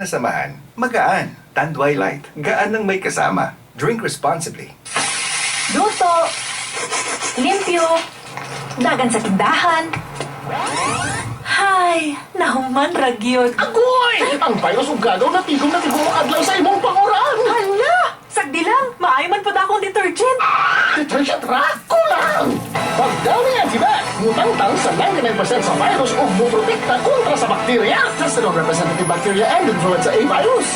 Na samahan, magaan. Tanduay Light, gaan ng may kasama. Drink responsibly. Luto, limpyo, dagan sa tindahan. Hay, nahuman ra gyud. Agoy! Ang virus ug gagaw na tigom na tigom adlaw sa imong panguran. Hala! Sagdi lang, maayo man pud akong detergent. Detergent ra kulang. Pag Downy Antibac, mutangtang sa 99% sa virus ug muprotekta kontra sa bakterya. Tested on representative bacteria and influenza A virus.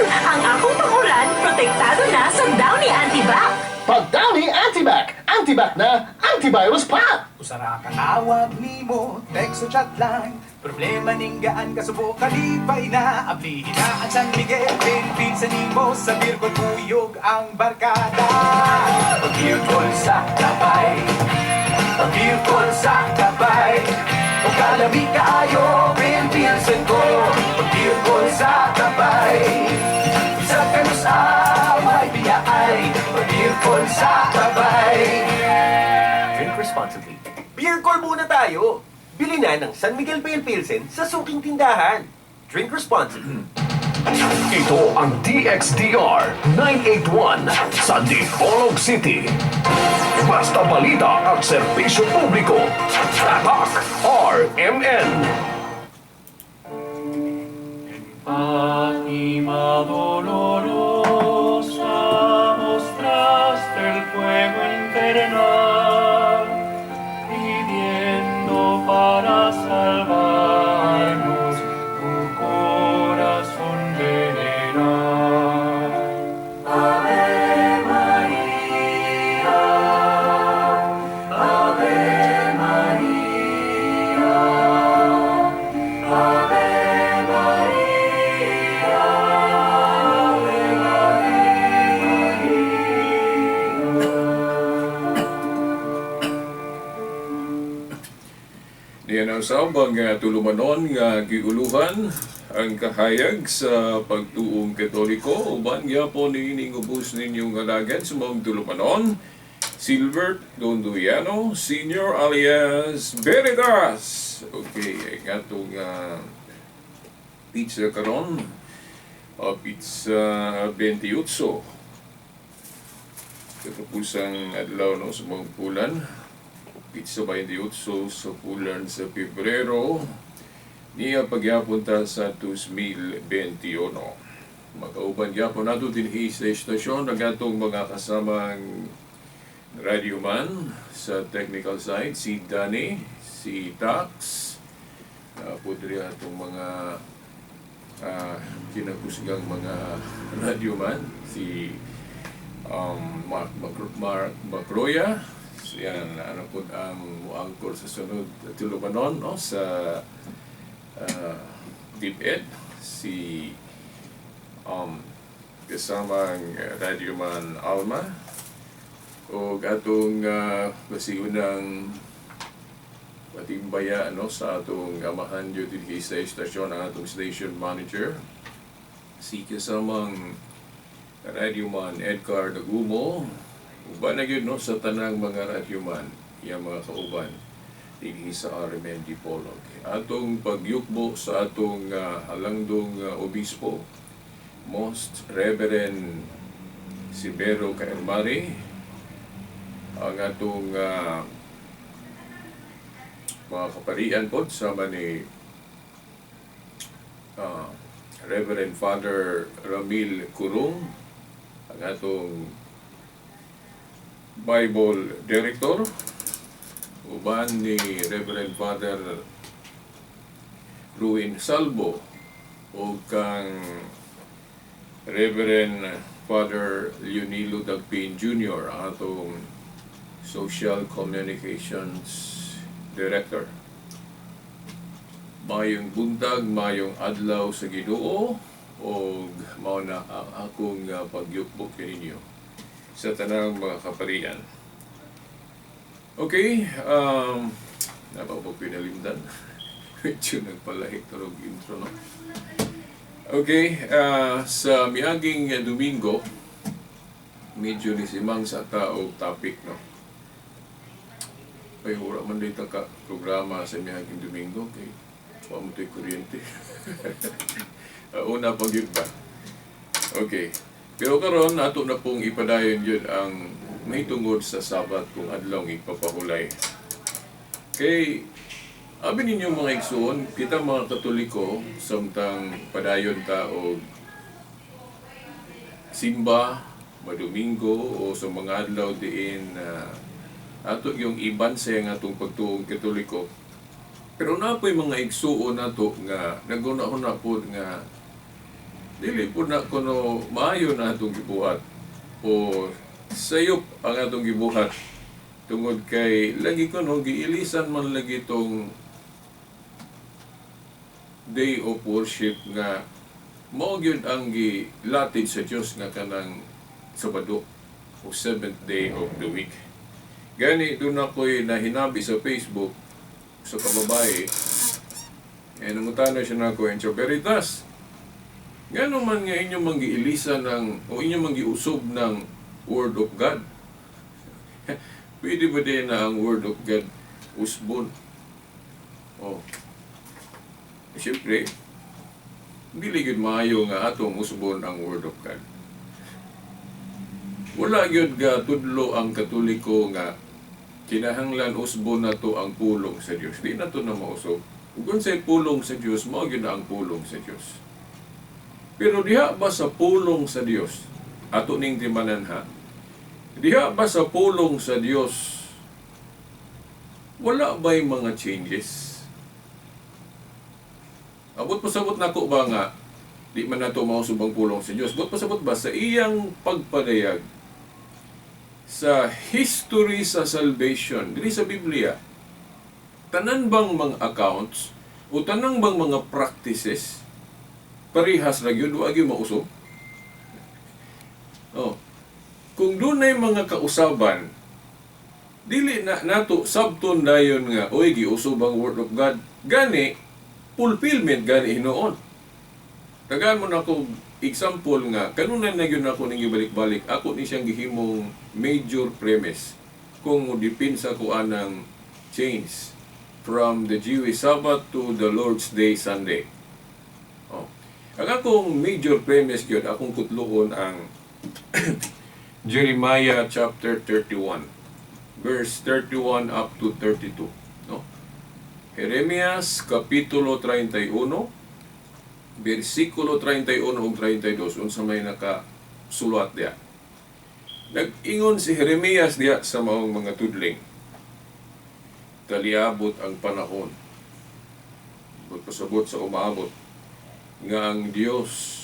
Ang akong panguran, protektado na sa Downy Antibac. Pag Downy Antibac, Antibac na, antivirus pa! Usa ra ka tawag nimo, text o chat lang. Problema ning gaan kasubo kalipay na. Ablihin na ang San Miguel, Philippines sa nimo. Sa beer call kuyog ang barkada. Pag-beer call sa tabay, pag-beer call sa tabay. O kalami kaayo, Pilsen ko. Pag-beer call sa tabay. Sa kanus-away, biyaay. Pag-beer call sa tabay. Drink responsibly. Beer call muna tayo. Bili na ng San Miguel Pale Pilsen sa suking tindahan. Drink responsibly. Ito ang DXDR 981 sa Dipolog City. Basta balita at serbisyo publiko. Tatak RMN. Fátima dolorosa, mostraste el fuego infernal, pidiendo para salvarnos tu corazón general. Ave María, Ave María, Ave María, Ave María. Diyan ang sabang nga tulumanon nga giuluhan ang kahayag sa pagtuong Katoliko uban gyapon niining ubos ninyong alagad sa maong tulumanon, Silbert Gonduyano Senior alias Veritas. Okay, ang atong pizza karon, pizza 28, katapusang adlaw, no, sa mga bulan, pizza 28 sa bulan sa Pebrero niya pagyapon ta sa 2021. Makauban gyapon nato dinhi sa estasyon ang atong mga kasamang radioman sa technical side, si Danny, si Tax, po diri atong mga kinakusgang mga radioman, si Mark Macroya, yan, ano po ang muangkor sa sunod tulumanon, no, sa DepEd, si kasamang radioman Alma, o atong basiunang patimbaya, no, sa atong amahan gyud dinhi sa estasyon, ang atong station manager, si kasamang radioman Edgar Dagumo, uban na gyud, no, sa tanang mga radyoman, iyang mga kauban dinhi sa RMN Dipolog. Atong pagyukbo sa atong halangdong obispo, Most Reverend Severo Caermari, ang atong mga kaparian po sama ni Reverend Father Ramil Kurung, ang atong Bible Director, uban ni Reverend Father Ruin Salvo o kang Reverend Father Leonilo Dagpin Jr., ang atong Social Communications Director. Mayong buntag, mayong adlaw sa Ginoo o mao na ang akong pagyukbo kaninyo sa tanang mga kaparian. Okay, napapag pinalimdan. Medyo nagpalahit tarog intro, no? Okay, sa miaging Domingo, medyo ni simang sa tao topic, no? Ay, wala man dito ka programa sa miaging Domingo, kay wa mo to'y kuryente. Una pa gyud ba? Okay. Pero karon ato na pong ipadayon yun ang mahitungod sa Sabat kung adlaw ipapahulay. Kay abi ninyo, mga igsoon, kita mga Katoliko, samtang padayon ta og simba, madomingo o sa mga adlaw diin ato yung ibanse ang atong pagtuong Katoliko. Pero naa po'y mga igsuon nato nga naguna-una pod nga dili po na kuno maayo na atong gibuhat o sayop ang atong gibuhat tungod kay lagi kuno giilisan man lagi tong day of worship nga mao gyud ang gilatid sa Dios nga kanang Sabado o seventh day of the week. Gani doon ako'y nahinabi sa Facebook sa kababae, eh nangutana siya nako, "Encho Veritas, ngano man nga inyo manggiilisa ng o inyo manggiusob ng Word of God? Pwede ba din na ang Word of God usbon?" Oh. Eh, siyempre, dili gyud maayo nga atong usbon ang Word of God. Wala gyud ga tudlo ang Katoliko nga kinahanglan usbon nato ang pulong sa Dios. Di nato na mausob. Ug unsay pulong sa Dios, mao gyud na ang pulong sa Dios. Pero diha ba sa pulong sa Dios, ato ning timanan ha, diha ba sa pulong sa Dios, wala ba'y mga changes? Abot pasabot nako ba nga, di man nato mausab ang pulong sa Dios. Abot pasabot ba sa iyang pagpadayag sa history sa salvation, diri sa Biblia, tanan bang mga accounts o tanang bang mga practices parehas ra gyud, wa gyud mausob? Oh. Kung dunay mga kausaban, dili na nato sabton dayon nga oy, giusob ang Word of God. Gani fulfillment gani hinuon. Tagaan mo na ako example nga kanunay na gyud ako ning gibalik-balik, ako ni siyang gihimong major premise kung mo-depensa ko anang change from the Jewish Sabbath to the Lord's Day Sunday. Oh. Ang akong major premise gyud, akong kutluon ang Jeremiah chapter 31 verse 31 up to 32, no? Jeremias kapitulo 31 bersikulo 31 ug 32, unsa may nakasulat diya. Nag-ingon si Jeremias diya sa maong mga tudling. Kaliabot ang panahon. Pasabot sa umaabot nga ang Dios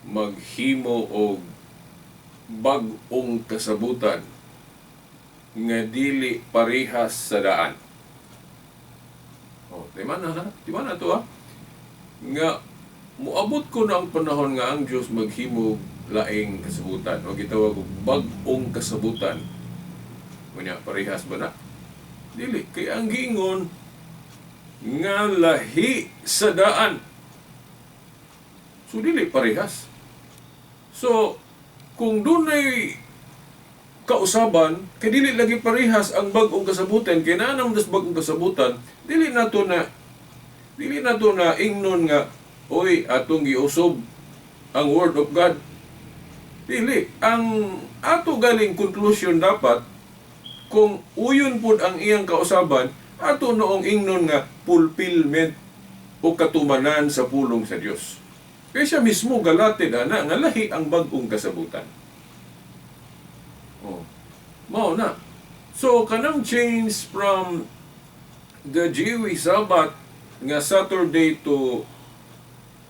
maghimo og bag-ong kasabutan nga dili parehas sa daan. Oh, di man na, di man na to ha. Nga muabot ko na ang panahon nga ang Dios maghimo laing kasabutan o gitawag og bag-ong kasabutan. Unya, parehas ba na? Dili kay ang giingon nga lahi sa daan. So dili parehas. So kung dunay kausaban kay dili lagi parehas ang bag-ong kasabutan, kay naa naman das bag-ong kasabutan, dili nato na ingnon nga oy, atong giusob ang Word of God. Dili ang ato galing conclusion. Dapat kung uyon pud ang iyang kausaban, ato noong ingnon nga fulfillment o katumanan sa pulong sa Dios. Kaya siya mismo galatid ana nga lahi ang bag-ong kasabutan. Oh. Mao na. So kanang change from the Jewish Sabbath nga Saturday to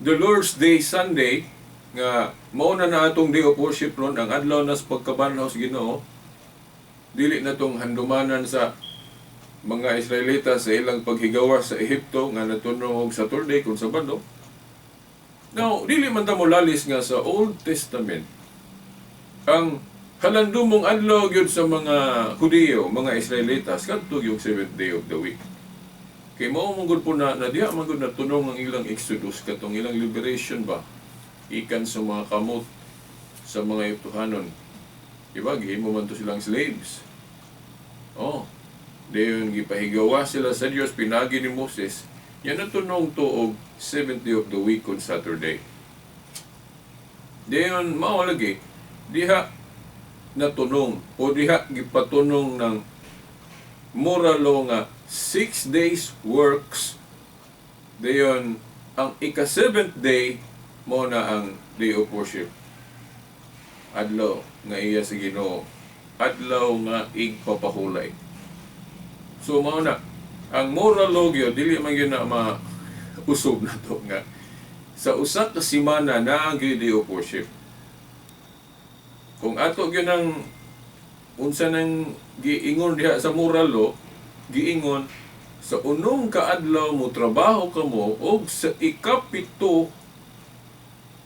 the Lord's Day Sunday nga mao na na atong day of worship ron, ang adlaw na sa pagkabanhaw sa Ginoo, dili na tong handumanan sa mga Israelita sa ilang paghigawa sa Ehipto nga natunong og Saturday kung Sabado. Now, dili man ta mo lalis nga sa Old Testament, ang halandumong adlaw gyud sa mga Hudiyo, mga Israelitas, kadto yung seventh day of the week. Kay mao man gud po na, na diha man gud natunong ang ilang exodus, katong ilang liberation ba ikan sa mga kamot sa mga Egyptohanon. Diba? Gihimo man to silang slaves. Oh. Dayon gipahigawa sila sa Dios pinagi ni Moses. Yan natunong to og seventh day of the week on Saturday. Dayon mao lagi diha natunong o diha gipatunong ng moral law nga 6 days works, dayon ang ika seventh day mo na ang day of worship, adlaw nga iya sa Ginoo, adlaw nga igpapahulay. So mao na ang moral law gyud, dili man gyud na ma usob na to nga sa usa ka semana naa gyud day of worship. Kung ato gyud ang unsa nang giingon diha sa moral law, giingon sa unong kaadlaw mo trabaho kamo og sa ikapito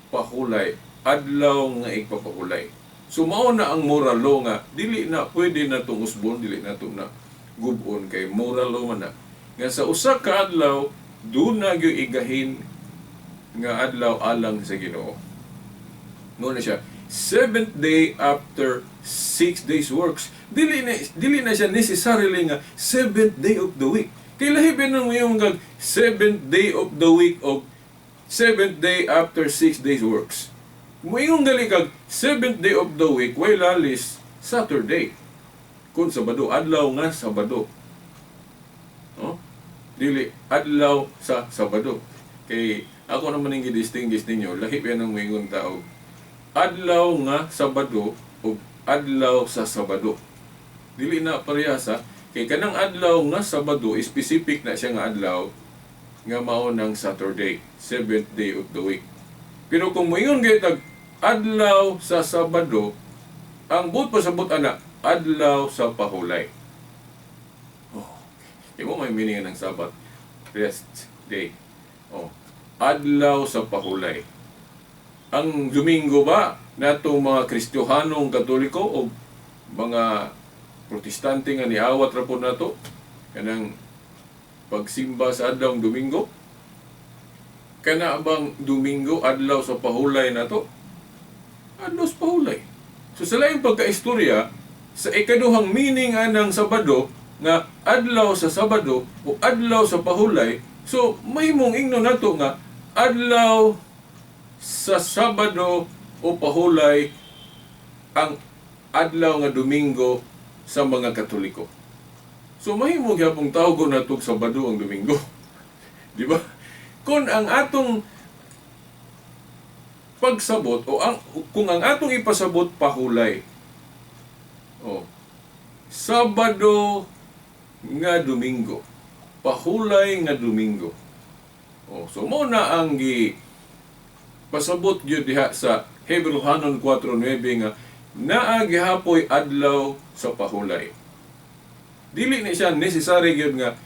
pahulay, adlaw nga igpapahulay. So mao na ang moral law nga dili na pwede na tong usbon, dili na to na gubon kay moral law man na nga sa usa ka adlaw duna gyud igahin nga adlaw alang sa Ginoo. Mao na siya seventh day after 6 days works. Dili na siya necessarily nga seventh day of the week. Kay lahi ba nang yung gag seventh day of the week o seventh day after 6 days works? Moingon gali kag seventh day of the week, way lalis Saturday. Kung Sabado, adlaw nga Sabado. Oh? Dili adlaw sa Sabado. Kay ako naman ang gidistinguish ninyo, lahi ba nang moingon tao adlaw nga Sabado o adlaw sa Sabado? Dili na parehas ha. Kay kanang adlaw nga Sabado, specific na siya nga adlaw nga mao ng Saturday, seventh day of the week. Pero kung moingon gyud tag adlaw sa Sabado, ang buot pasabot ana adlaw sa pahulay. Oh, di mo may meaning ng Sabat, rest day. Oh, adlaw sa pahulay. Ang Domingo ba natong mga Kristohanong Katoliko o mga Protestante nga niawat ra po nato kanang pagsimba sa adlaw Domingo, kana bang Domingo adlaw sa pahulay nato? Adlaw sa pahulay. So sa laing pagkaistorya, sa ikaduhang meaning anang Sabado nga adlaw sa Sabado o adlaw sa pahulay, so mahimong ingnon nato nga adlaw sa Sabado o pahulay ang adlaw nga Domingo sa mga Katoliko. So mahimo gyapong tawgon nato Sabado ang Domingo. Di ba? Kung ang atong pagsabot o ang kung ang atong ipasabot pahulay. Oh. Sabado nga Domingo. Pahulay nga Domingo. Oh, so mo na ang gi pasabot gyud diha sa Hebreohanon 4:9 nga naa gihapoy adlaw sa pahulay. Dili ni siya necessary gyud nga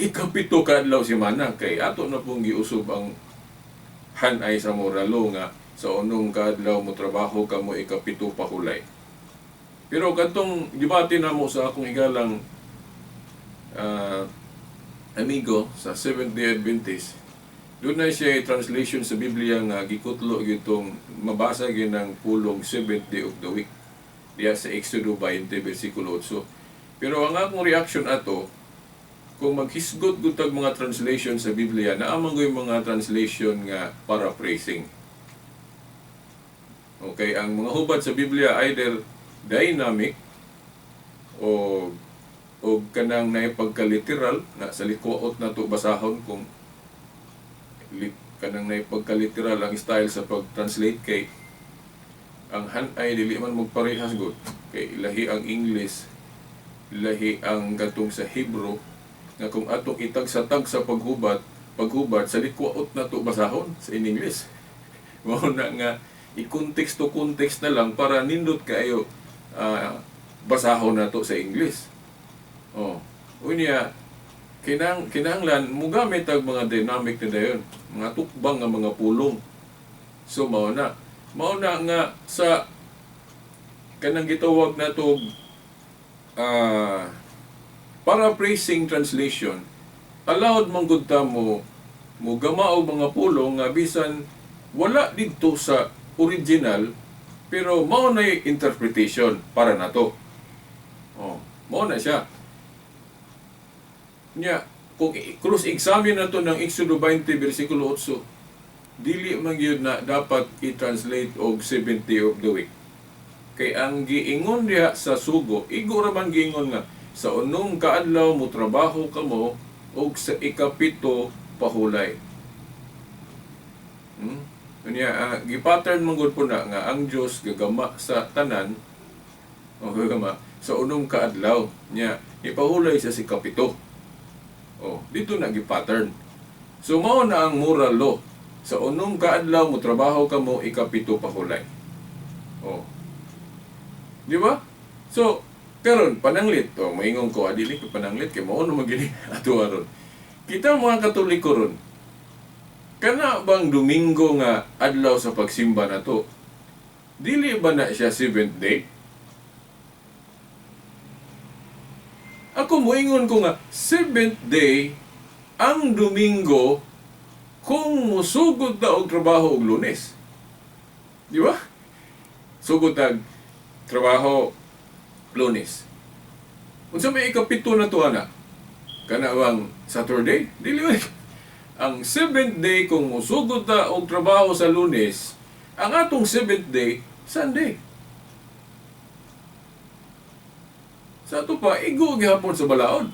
ikapito ka adlaw semana kay ato na pong giusob ang hanay sa moral law nga sa unong kaadlaw mo trabaho kamo, ikapito pahulay. Pero kadtong debate na mo sa akong igalang amigo sa Seventh Day Adventist, doon na siya translation sa Biblia nga gikutlo gitong mabasa gyud ng pulong seventh day of the week diya sa Exodo 20 versikulo 8. Pero ang akong reaction ato, kung maghisgot gud tag mga translation sa Biblia, naa man yung mga translation nga paraphrasing. Okay, ang mga hubad sa Biblia either dynamic o kanang naipagka-literal na sa likwaot na to basahon kung kanang naipagka-literal ang style sa pag-translate, kay ang hanay dili man magparehas gud kay lahi ang English, lahi ang katong sa Hebrew nga kung atong itag-sa-tag sa paghubad sa likwaot na to basahon sa in English. Mao na nga i-context to context na lang para nindot kaayo basahon na to sa English. Oh, unya kinahanglan mugamit ang mga dynamic na dayon, mga tukbang nga mga pulong. So mao na. Mao na nga sa kanang gitawag na to paraphrasing translation, allowed man gud ta mo mo gama og mga pulong nga bisan wala didto sa original pero mao na interpretation para nato. Oh, mao na siya. Nya, Kung cross-examine nato ng Exodo 20 versikulo 8, dili man gyud na dapat i-translate og seventh day of the week. Kay ang giingon diha sa sugo, igo ra man giingon nga sa unom ka adlaw mo trabaho kamo ug sa ikapito pahulay. Unya gi-pattern man gud po na nga ang Dios gagama sa tanan o gagama sa unom ka adlaw nya ipahulay sa ikapito. Oh, dito na gi-pattern. So mao na ang moral law. Sa unom ka adlaw mo trabaho kamo, ikapito pahulay. Oh. Di ba? So, karon pananglit to, moingon ko adili ko pananglit kay mao na magini ato aron. Kita mga Katoliko ron, kana bang Domingo nga adlaw sa pagsimba na to, dili ba na siya seventh day? Ako moingon ko nga seventh day ang Domingo kung musugod ta og trabaho og Lunes. Di ba? Sugod tag trabaho Lunes. Unsa may ikapito na to ana? Kana bang Saturday? Dili ba? Ang seventh day kung musugod ta og trabaho sa Lunes, ang atong seventh day Sunday. Sa ato pa, igo gihapon sa balaod.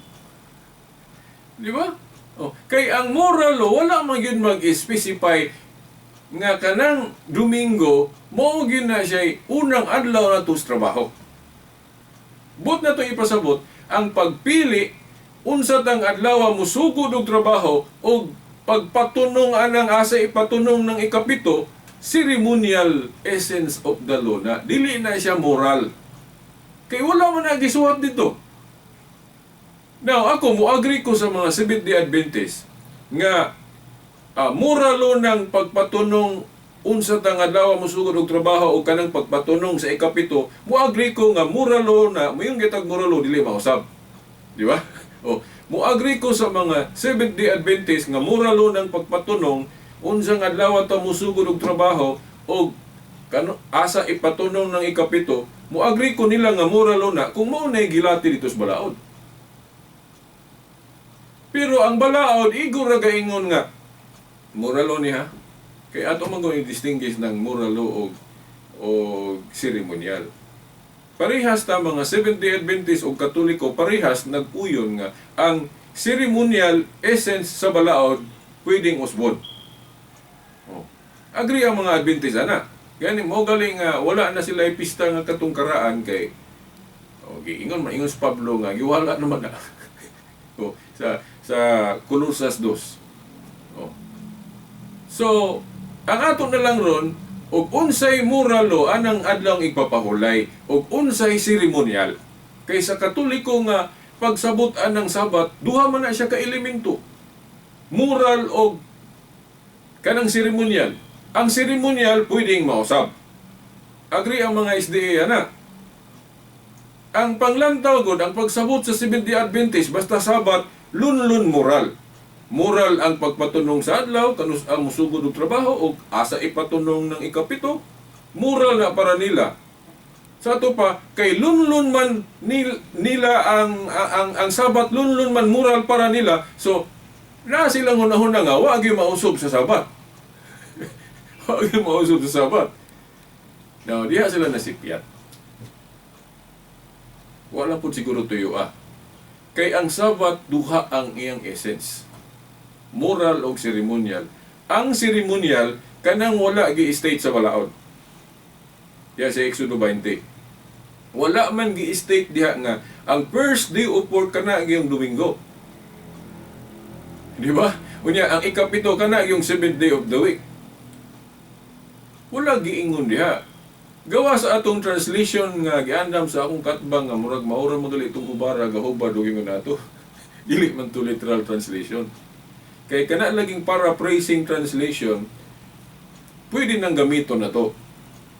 Di ba? Oh, kay ang moral law, wala man gyud mag-specify nga kanang Domingo mao gyud na siya unang adlaw na sa trabaho. But na to ipasabot ang pagpili unsa tang adlaw musugod og trabaho og pagpatunong anang asa ipatunong ng ikapito, ceremonial essence of the law na dili na siya moral. Kay wala man na gisuwat dito. Now, ako mo agree ko sa mga Seventh-day Adventist nga moral law ng pagpatunong unsa tang adlaw mosugod og trabaho o kanang pagpatunong sa ikapito, mo agree ko nga moral law na moingon kitag moral law dili mausab. Di ba? O, mo agree ko sa mga Seventh-day Adventist nga moral law ng pagpatunong unsang adlaw ta mosugod og trabaho o kano asa ipatunong ng ikapito, mo agree ko nila nga moral law na kung mao na gilati dito sa balaod. Pero ang balaod igo ra gaingon nga moral law ni ha. Kay ato man gud i-distinguish ng moral law og ceremonial. Parehas ta mga Seventh-day Adventist o Katoliko, parehas nag-uyon nga ang ceremonial essence sa balaod pwedeng usbon. Oh. Agree ang mga Adventist ana. Gani mo galing nga wala na sila pista nga katungkaraan kay oh, giingon man ingon si Pablo nga giwala naman na. Oh, sa Colosas 2. Oh. So, ang ato na lang ron og unsay moral law anang adlawng igpapahulay og unsay seremonial. Kay sa Katoliko nga pagsabot anang Sabat, duha man na siya ka elemento. Moral og kanang seremonial. Ang seremonial pwedeng mausab. Agree ang mga SDA ana. Ang panglantaw gud ang pagsabot sa Seventh-day Adventist basta Sabat lunlun moral. Moral ang pagpatunong sa adlaw kanus ang musugod og trabaho og asa ipatunong ng ikapito. Moral na para nila. Sa ato pa kay lunlun man nila ang Sabat, lunlun man moral para nila. So na silang hunahuna nga wa gyud mausog sa Sabat. Wa gyud mausog sa Sabat. Now diha sila nasipyat. Wala pud siguro tuyo ah. Kay ang Sabat duha ang iyang essence. Moral og ceremonial. Ang ceremonial kanang wala gi-state sa balaod. Diha sa Exodo 20. Wala man gi-state diha nga ang first day of work kana yung Domingo. Di ba? Unya ang ikapito kana yung seventh day of the week. Wala giingon diha. Gawa sa atong translation nga giandam sa akong katbang nga murag maura mo gali itong hubara gahubad og ingon nato. Dili man to literal translation. Kay kana laging paraphrasing translation, pwede nang gamiton na to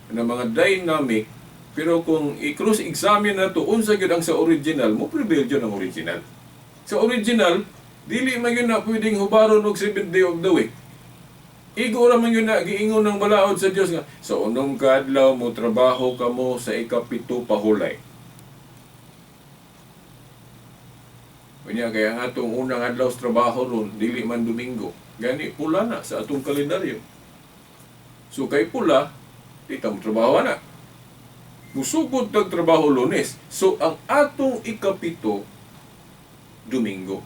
na mga dynamic, pero kung i-cross-examine na to unsa gyud ang sa original, mo prevail gyud ang original. Sa original, dili man gyud na pwedeng hubaron og seventh day of the week. Igo ra man gyud na giingon ng balaod sa Dios nga sa unong kaadlaw mo trabaho kamo, sa ikapito pahulay. Unya kaya ang atong unang adlaw sa trabaho ron, dili man Domingo. Gani pula na sa atong kalendaryo. So kay pula, di ta mo trabaho na. Musugod tag trabaho Lunes. So ang atong 7, Domingo.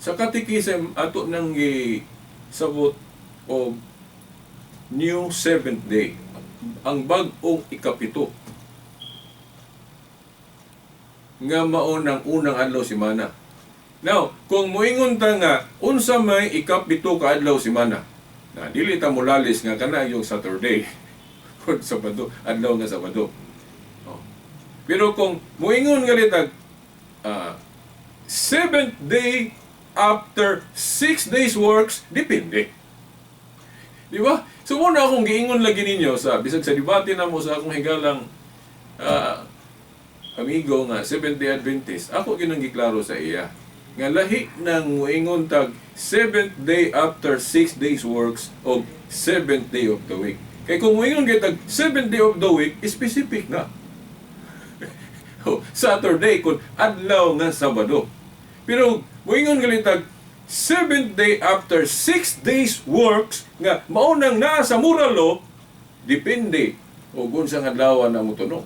Sa katikism ato nang gisabot og New Seventh Day, ang bag-ong 7 nga mao nang unang adlaw semana. Now, kung moingon ta nga unsa may 7 ka adlaw semana, na dili ta molalis nga kana yung Saturday kung Sabado, adlaw nga Sabado. Oh. Pero kung moingon nga litag seventh day after 6 days works, depende. Di ba? So muna akong giingon lagi ninyo sa bisag sa debate na mo sa akong higalang amigo nga Seventh Day Adventist, ako ginang giklaro sa iya nga lahi nang moingon tag seventh day after 6 days works o seventh day of the week. Kay kung moingon gyud tag seventh day of the week, specific na. Oh, Saturday kung adlaw nga Sabado. Pero moingon gali tag seventh day after 6 days works nga mao nang naa sa moral law, depende og unsang adlaw na motuno.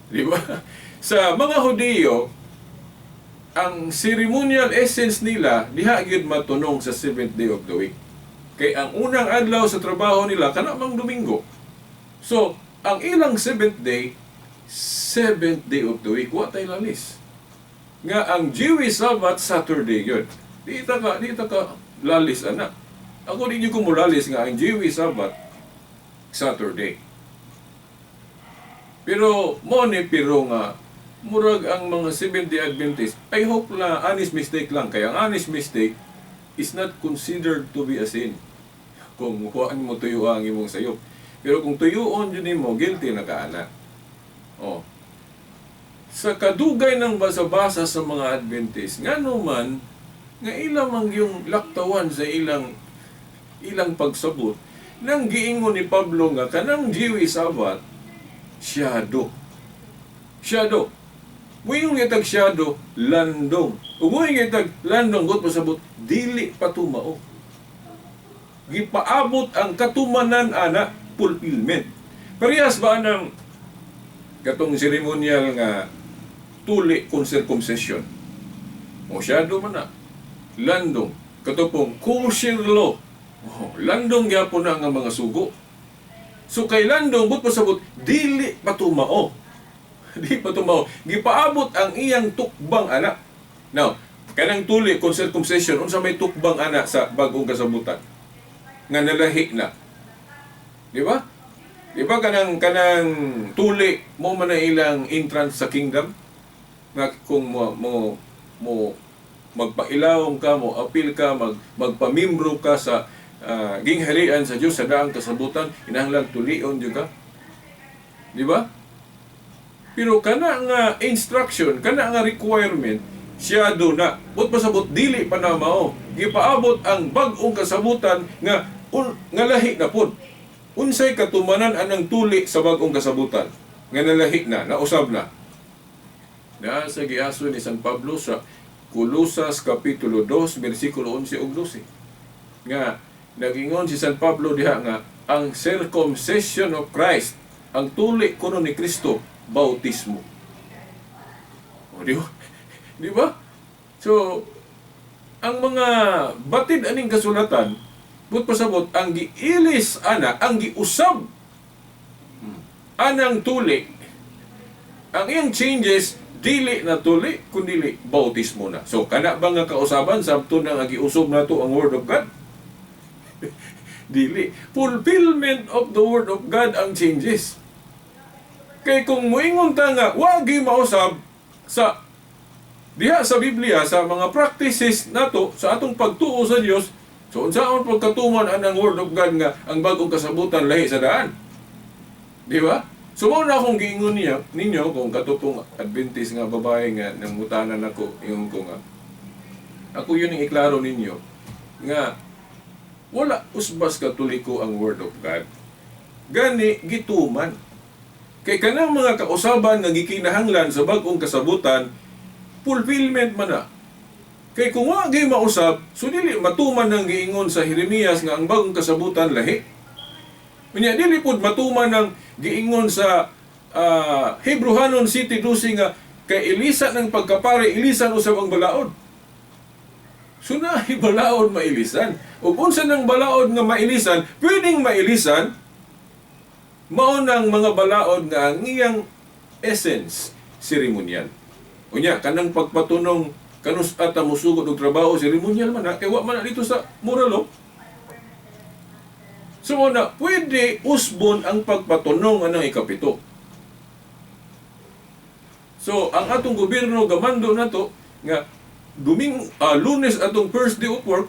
Di ba? Sa mga Hudiyo, ang ceremonial essence nila diha gyud matunong sa seventh day of the week. Kay ang unang adlaw sa trabaho nila kana mang Domingo. So, ang ilang seventh day of the week, wa tay lalis. Nga ang Jewish Sabbath Saturday gyud. Di ta ka lalis ana. Ako di ko molalis nga ang Jewish Sabbath Saturday. Pero mo ni pero nga murag ang mga Seventh Day Adventist, I hope na honest mistake lang. Kaya ang honest mistake is not considered to be a sin. Kung huwaan mo tuyo ang imong sayop. Pero kung tuyuon yun nimo, guilty na ka ana. Oh. Sa kadugay ng basa-basa sa mga Adventist, ngano man nga ilang mang yung laktawan sa ilang ilang pagsabot, nang giingon ni Pablo nga kanang Jewish Sabbath, shadow. Shadow. Muingon nga tag shadow, landong. Ug muingon nga tag landong, gut pasabot, dili pa tumao. Gipaabot ang katumanan ana, fulfillment. Parehas ba nang katong ceremonial nga tuli kung circumcision? O shadow man na. Landong. Katopong kosher law. Oh, landong gyapon na nga mga sugo. So kay landong, but pasabot, dili pa tumao. Di pa tumao. Gipaabot ang iyang tukbang ana. Now, kanang tuli kung circumcision, unsa may tukbang ana sa bagong kasabutan? Nga nalahi na. Di ba? Di ba kanang kanang tuli mo man na ilang entrance sa kingdom? Nga kung mo magpailawom ka, mo apil ka, magpamimbro ka sa gingharian sa Dios sa daang kasabutan, kinahanglan tulion jud ka. Di ba? Pero kana nga instruction, kana nga requirement, shadow na. But pasabot dili pa na mao. Gipaabot ang bag-ong kasabutan nga nga lahi na pud. Unsay katumanan anang tuli sa bag-ong kasabutan nga nalahi na, nausab na. Na sa giaso ni San Pablo sa Colosas Kapitulo 2, versikulo 11 ug 12. Nga nagingon si San Pablo diha nga ang circumcision of Christ, ang tuli kuno ni Kristo, bautismo. O, di ba? Di ba? So, ang mga batid aning kasulatan, but pasabot, ang giilis ana, ang giusab anang tuli, ang iyang changes, dili na tuli, kundili bautismo na. So, kana ba nga kausaban, sabto na nga giusob na to ang Word of God? Dili. Fulfillment of the Word of God ang changes. Kay kung muingon ta nga, wagi mausab sa diha sa Biblia, sa mga practices nato, sa atong pagtuo sa Dios, so unsaon pagkatuman anang Word of God nga ang bagong kasabutan lahi sa daan? Di ba? So mao na akong giingon niya ninyo kung katupong Adventist nga babae nga nangutanan ako, ingon ko nga ako yun ang iklaro ninyo nga wala usbas Katoliko ang Word of God. Gani gituman. Kay kanang mga kausaban nga gikinahanglan sa bag-ong kasabutan, Fulfillment man na. Kay kung wa gyud mausab, so dili matuman ang giingon sa Jeremias nga ang bagong kasabutan lahi. Unya dili pud matuman ang giingon sa Hebrehanon City 12 nga kay ilisan ng pagkapare, ilisan usab ang balaod. So na balaod mailisan. Ug unsa nang balaod nga mailisan, pwedeng mailisan mao nang mga balaod nga ang iyang essence seremonyal. Unya kanang pagpatunong kanus ata musugod og trabaho seremonyal man na kay wa man na dito sa moral law. So mao na pwede usbon ang pagpatunong anang ikapito. So ang atong gobyerno gamando nato nga Lunes atong first day of work,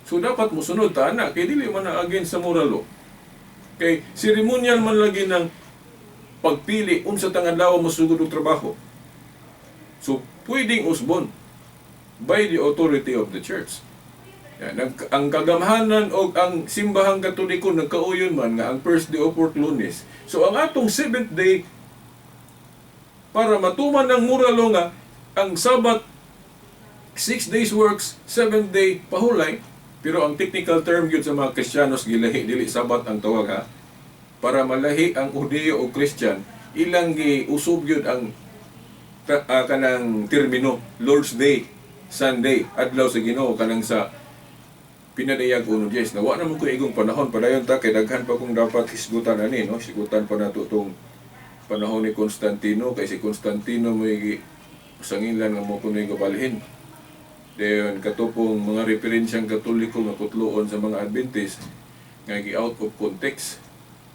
so dapat mosunod ta ana kay dili man na against sa moral law. Kay seremonyal man lagi ng pagpili unsa tang adlaw mosugod og trabaho. So pwedeng usbon by the authority of the church. Yan, ang kagamhanan o ang simbahang Katoliko nagkauyon man nga ang first day of work Lunes. So ang atong seventh day para matuman ang moral law nga ang Sabat 6 days works, 7th day pahulay, pero ang technical term gyud sa mga Kristiyanos gilahi dili Sabat ang tawag ha. Para malahi ang Hudiyo o Christian, ilang giusob gyud ang kanang termino Lord's Day, Sunday, adlaw sa Ginoo kanang sa Pinadayag 1:10. Nawa naman ko igong panahon padayon ta kay daghan pa kong dapat hisgutan ani, no? Hisgutan pa nato tong panahon ni Constantino kay si Constantino may sangilan nga mo kunoy gabalhin. Dayon katupong mga referensyang Katoliko nga kutloon sa mga Adventist nga gi out of context,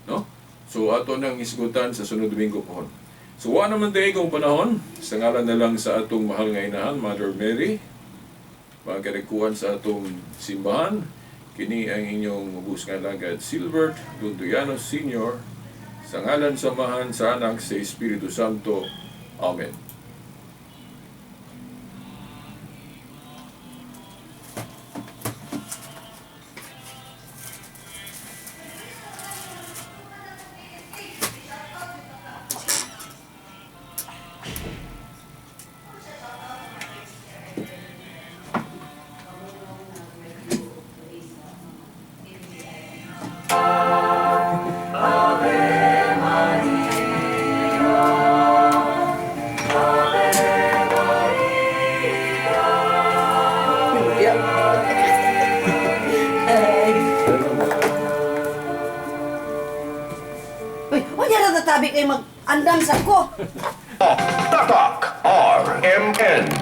no? So ato nang hisgutan sa sunod Domingo pohon. So wa naman tayo igong panahon, sa ngalan na lang sa atong mahal nga inahan, Mother Mary, mga karikuan sa atong simbahan, kini ang inyong ubos nga alagad Silbert Lunduyanos Sr., sa ngalan sa Amahan, sa Anak, sa Espiritu Santo. Amen. Uy, unya ra tabi kay mag-andam sa ko. Tatak RMN.